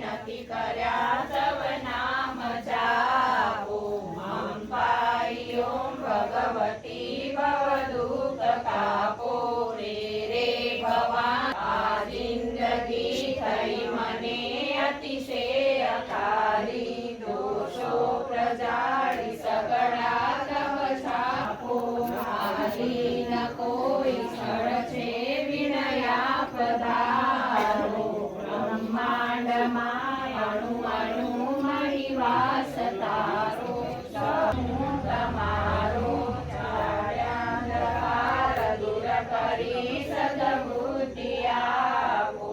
નથી કર્યા તવ નામ જાપો. અંબાઈ ઓમ ભગવતી ભવ દુઃખ કાપો રે રે ભવા. આ જિંદગી થઈ મને અતિશય અકારી, દોષો પ્રજાળી સગળા તવ છાપો. મારી ન કોઈ સ્થળ છે વિણયા પધારો, બ્રહ્માંડમાં અણુ અણુ મહિવાસ તારો. હું તમારો અંધકાર દૂર કરી સદબુદ્ધિ આપો.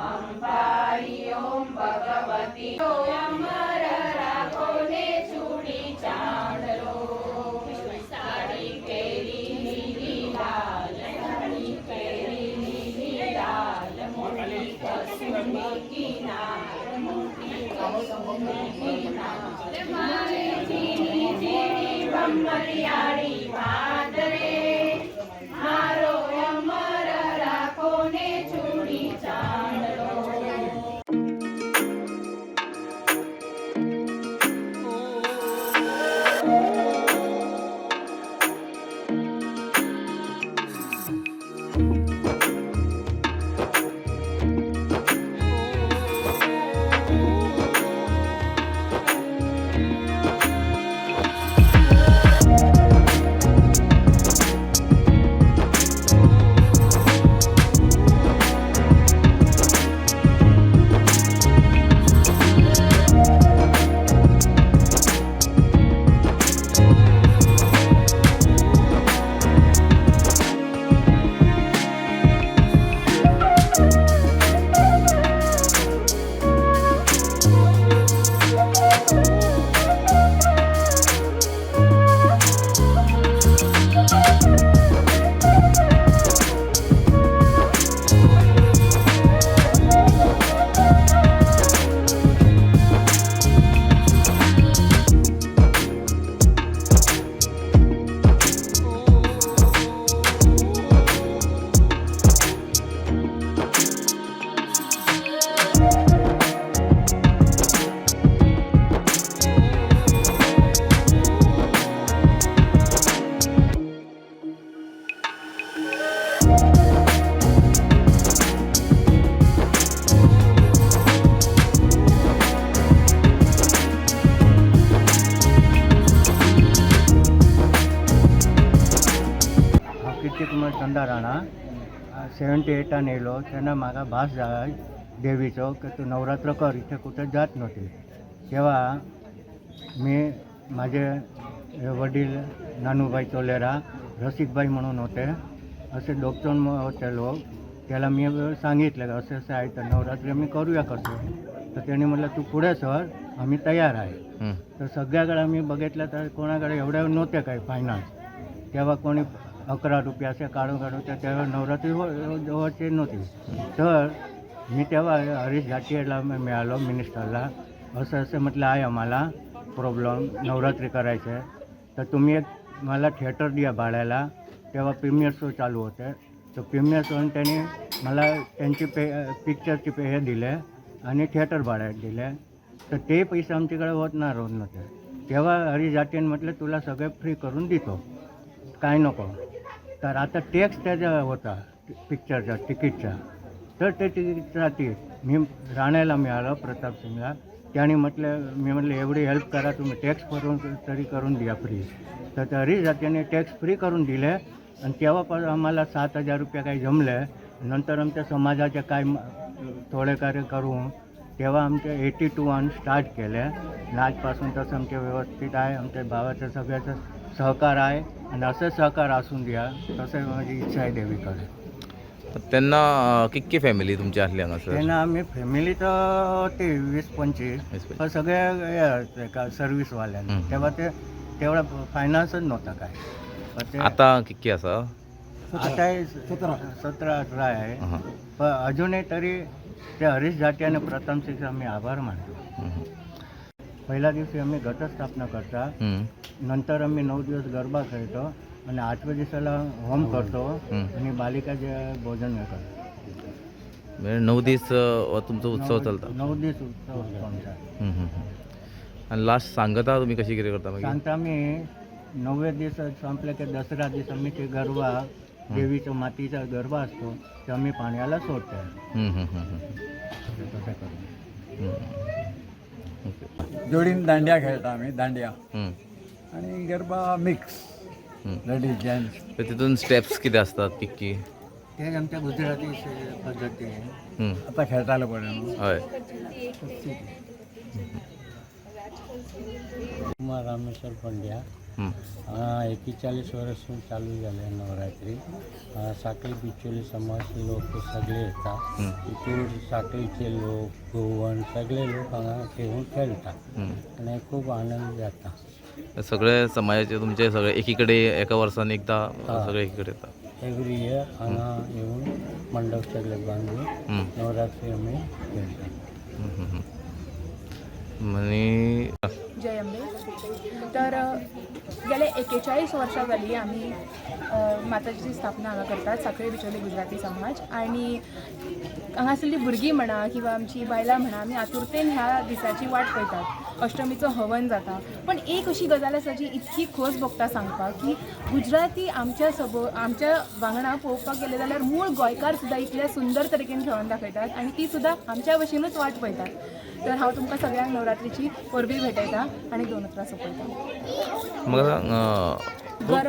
અંબાઈ ઓમ ભગવતી અમર રાખો ને ચૂડી ચાંદલો. સાડી પહેરી લીલી લાલ, સાડી પહેરી લીલી લાલ, મોટી કસુંબી કિનાર, મોટી કસુંબી કિનાર. મારે ઝીણી ઝીણી ભમરિયાળી વાત રે, મારો અમર રાખો ને ચૂડી ચાંદલો. हांव कीर्ती कुमार चंदा राणा. 78 येयलो तेन्ना म्हाका भास जाला देवीचो की तूं नवरात्र कर, इथे कुठे जात नव्हती. तेव्हा मी माझे वडील नानूभाई चोलेरा, रसिकभाई म्हणून होते, असे डोकचण होते लोक. त्याला मी सांगितलं की असं असं आहे तर नवरात्री मी करूया कसं. तर त्यांनी म्हटलं तू पुढे सर, आम्ही तयार आहे. तर सगळ्याकडे आम्ही बघितलं तर कोणाकडे एवढ्या नव्हते काही फायनान्स. तेव्हा कोणी 11 रुपये असे काढून काढून तर तेव्हा नवरात्री हो जवळची नव्हती. तर मी तेव्हा हरीश झाटियाला मिळालो, मिनिस्टरला. असं असं म्हटलं आहे आम्हाला प्रॉब्लेम, नवरात्री करायचं आहे, तर तुम्ही एक मला थिएटर द्या भाड्याला. तेव्हा प्रीमियर शो चालू होते. तर प्रीमियर शो त्यांनी मला त्यांची पिक्चरची पे हे दिले आणि थिएटर भाड्यात दिले. तर ते पैसे आमच्याकडे होत ना होत नव्हते. तेव्हा हरीश झाटियाने म्हटलं तुला सगळे फ्री करून देतो, काय नको. तर आता टॅक्स त्याचा होता पिक्चरचा तिकीटचा, तर ते तिकीटसाठी मी राण्याला मिळालं, प्रताप सिंगला. त्याने म्हटलं, मी म्हटलं एवढी हेल्प करा तुम्ही, टॅक्स भरून तरी करून द्या फ्री. तर तरी त्याने टॅक्स फ्री करून दिले आणि तेव्हापासून आम्हाला 7,000 रुपये काही जमले. नंतर आमच्या समाजाचे काय थोडे कार्य करून तेव्हा आमचे 82 स्टार्ट केले आणि आजपासून तसं आमचे व्यवस्थित आहे. आमच्या भावाचं सगळ्याचं सहकार आहे आणि असं सहकार असून द्या तसं माझी इच्छा आहे देवीकडे. तेन्ना कितकी फॅमिली तुमची आसली हांगासर? तेन्ना आमी फॅमिली तर ते 20-25. 20-25. पण सगळे हे होते का सर्विसवाल्यांनी. तेव्हा ते तेवढा फायनान्सच नव्हता काय. पण ते आतां कितकी आसा? आता 17-18 आहे. पण अजूनही तरी ते हरीश झाटे आणि प्रथम सिंगचे आम्ही आभार मानतो. पहिल्या दिवशी आम्ही घटस्थापना करता. नंतर आम्ही 9 दिवस गरबा खेळतो आणि आठव्या दिवसाला होम करतो आणि बालिका जे भोजन हे करतो. म्हणजे 9 दीस हो तुमचो उत्सव चलता. 9 दीस उत्सव असतो आमचा. हम्म, हम्म, हम्म. आणि लास्ट सांगता तुम्ही कशी कितें करता मागीर? सांगता आमी 9वे दीस संपले की दसरा दीस आमी ते गरबा देवीचो मातीचा गरबा असतो ते आम्ही पाण्याला सोडतो. हम्म, हम्म, हम्म, हम्म. तसं करून. हम्म. ओके. जोडीन दांडिया खेळटा आमी दांडिया हम्म, आणि गरबा मिक्स हम्म. Ladies gents. तर तिथून स्टेप्स किती असतात किक्की? ते आमच्या गुजराती पद्धती आहे. हम्म. आता खेळटाले पळय न्हू. हय. कुमार रामेश्वर पंड्या. हम्म. 41 वर्सून चालू जाले नवरात्री. साखळी बिचोली समाज लोक सगळे येता. हम्म. तितूर साखळीचे लोक, गोवन सगळे लोक हांगा येवन खेळटा हम्म. आनी खूब आनंद जाता. सगळे समाजाचे तुमचे सगळे एकीकडे एका वर्सान एकदा हा. सगळे एकीकडे येतात. एवरी इयर हांगा येवन मंडप सगळे बांदून हम्म. नवरात्री आमी खेळटा. हम्म, हम्म, हम्म. आणि जय अंबे. तर गेले 41 वर्षां जाली आमी माताजीची स्थापना हांगा करतात, साखळी बिचोली गुजराती समाज. आनी हांगासरली भुरगीं म्हणा किंवा आमची बायलां म्हणा, आमी आतुरतेन ह्या दिसाची वाट पळयतात. अष्टमीचो हवन जाता, पण एक अशी गजाल आसा जी इतकी खोस भोगता सांगपाक की गुजराती आमच्या सबो आमच्या वांगडा पळोवपाक गेले जाल्यार मूळ गोंयकार सुद्दां इतल्या सुंदर तरेन खेळोन दाखयतात आनी ती सुद्दां आमच्या भशेनूच वाट पळयतात. तर हांव तुमकां सगळ्यांक नवरात्रीची परबी भेटयता आनी दोन उतरां सोंपयता. म्हाका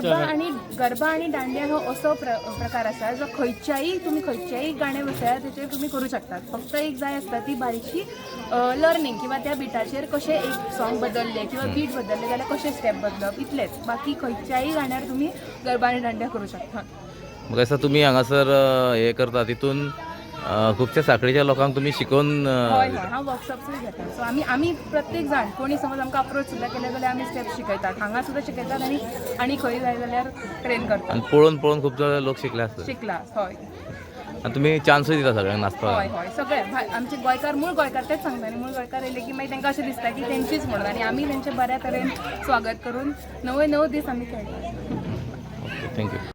सांग गरबा आणि दांडिया हो असो प्रकार आसा जो खंयच्याय तुमी खंयच्याय गाणें बसयात तेचेर तुमी करूं शकतात. फक्त एक जाय आसता ती बारीकशी लर्नींग किंवा त्या बिटाचेर कशें एक सॉंग बदललें किंवा बीट बदललें जाल्यार कशें स्टेप बदलप, इतलेंच. बाकी खंयच्याय गाण्यार तुमी गरबा आनी दांडिया करूं शकता. म्हाका दिसता तुमी हांगासर हे करता तितून खुबशा साखळीच्या लोकांक तुमी शिकोवन हय हय दिता. हांव वर्कशॉप्सूय घेता. सो आमी आमी प्रत्येक जाण कोणी समज आमकां अप्रोच सुद्दां केले जाल्यार आमी स्टेप्स शिकयतात, हांगा सुद्दां शिकयतात आनी आनी खंय जाय जाल्यार ट्रेन करतात. आणि पळोवन पळोवन खूब लोक शिकले आसतले. शिकला हय. आनी तुमी चान्सूय दिता सगळ्यांक हय नाचपाक. हय सगळे आमचे गोंयकार, मूळ गोंयकार तेच सांगता न्ही, मूळ गोंयकार येयले की मागीर तांकां अशें दिसता की तेंचीच म्हणून आनी आमी तेंचे बऱ्या तरेन स्वागत करून 9 9 दीस आमी खेळटात. Okay, thank you.